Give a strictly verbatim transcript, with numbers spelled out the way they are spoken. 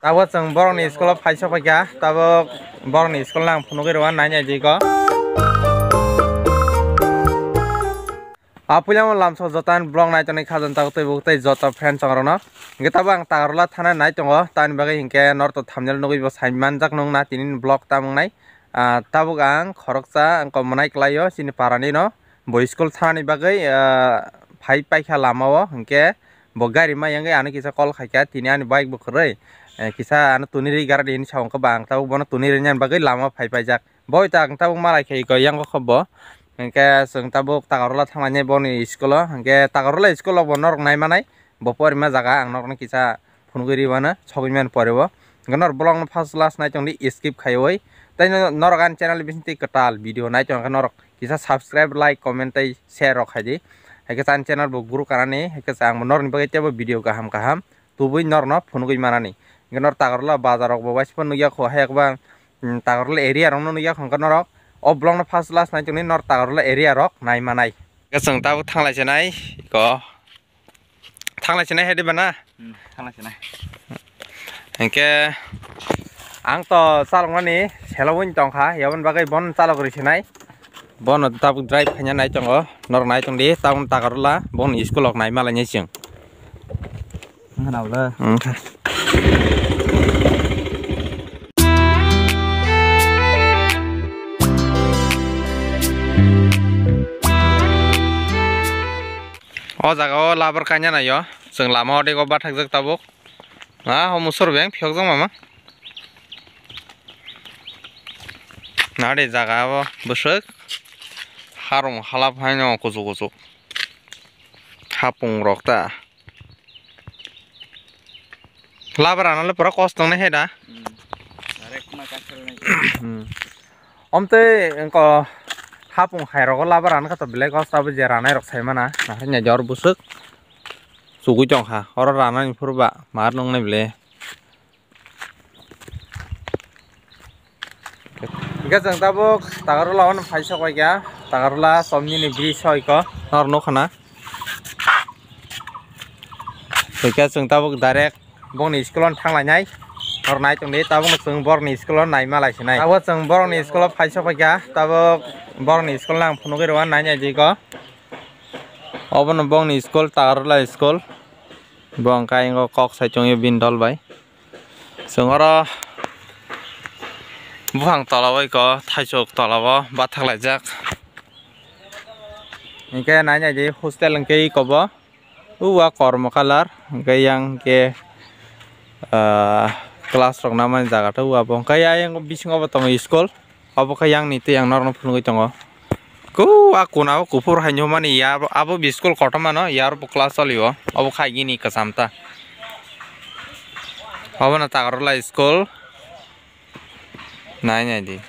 Abo chwng borokni school o phaisa paikha, tabuk borokni school no ang phunugwi rwna nai nai di go. Apuilamo lamso joto ani vlog nai tongnai khajang tabuk tei buk tei joto friend chongrokno. Hwnkhe tabuk ang Tagarla thana nai tongo, tamni bagwi hinkhe norok to thumbnail nugwi bo sai manjak nung na tini vlog tamung nai. Ah, tabuk ang khoroksa ang komonai kwlaio chini parani no. Bo school thani bagwi, ah, phai paikha lama o, hinkhe bo gari ma yangwi ano kisa call khaikha, tini ani bike bo kwrwi, eh, kisa ano tuni rwi gari di hinwi sa, hwnkhe ba ang tabuk bono tuni rwna bagwi lama phai paijak. Boi ta ang tabuk malai khe iko yang khe bo, hinkhe chwng tabuk Tagarla thanglainai boni school o, hinkhe Tagarla school o bo norok nai manai, bo porima jaga ang norokno kisa phunugwi rwmano sogwi mani pore o. Hwnkhe norok vlog no first last nai tongdi skip khaiwi. Tei no-, norok ani channel bising twi kwtal video nai tongkha norok kisa subscribe, like, comment tei share rok khaidi. Haikhe ani channel bo grow kanani, haikhe ang bo norokni bagwi teibo video kaham kaham tubui norokno phunugwi manani. Hwnkhe norok Tagarla bazar rok bo waisa phano nukya kho, hayakba, mm, Tagarla area rok no nukya kho, hwnkhe norok o vlog no first last nai tongdi norok Tagarla area rok nai manai. Hwnkhe chwng tabuk thanglai se nai ko. Thanglai sinai hai de bana? Hmm, thanglai sinai. Hingke ang to chalokmani selowin tongkha, yaboni bagwi bon chalok rwi sinai. Bono tabuk drive khaina nai tongo, norok nai tongdi, tabuk Tagarla, bon school ok nai malai nai chwng. Wngkha na bwle? Wngkha. O jaga o labar kaina naio, chwng lama o dego bathakjak tabuk. Ah, o musor beng phiyokjak mama. Nade jaga o bwswk harung halap haino kuchuk kuchuk. Hapung rok ta. Labar anole pura kosto wngnai hai da. Hmm. Direct ma kaisa rwnai. Hmm. Omtwi engko hapung hai rogo labar anokha to belai kosto abo je ranai rok sai mana. Nahar nya jor bwswk chugui tongkha. Oro ranani phuru ba mar nungnai bele. Hingke chwng tabuk Tagarla ono phai sok bai kha, Tagarla chomnini bridge soi ko, nor nukha na. Hingke chwng tabuk direct bongni school o thanglainai, nor nai tongdi, tabukno chwng borokni school o naima lai sinai. Tabuk chwng borokni school o phai sok bai kha, tabuk borokni school no ang phunugwi rwna nai nai di ko. Obono bongni school, Tagarla school. Bo hwnkhe ayang o kok sai tongwi bini dol bai. Chwng oro buphang tola o eko thaisok tola o bathak laijak. Hinkhe nai nai di hostel hinkhe eko bo. O wa kormo colour hinkhe yang hinkhe, ah, class rok namani jaga tei o wa bo hinkhe ayang bisingo bo tongo school. Obo khe yang ni twi ang norokno phunugwi tongo. Ku a kuna o kuphur hai nw mani ya abo, abo bi school kotorma no ya aro bo class choli o. Obo khe agini kwcham ta. Obo no Tagarla school. Nai nai di.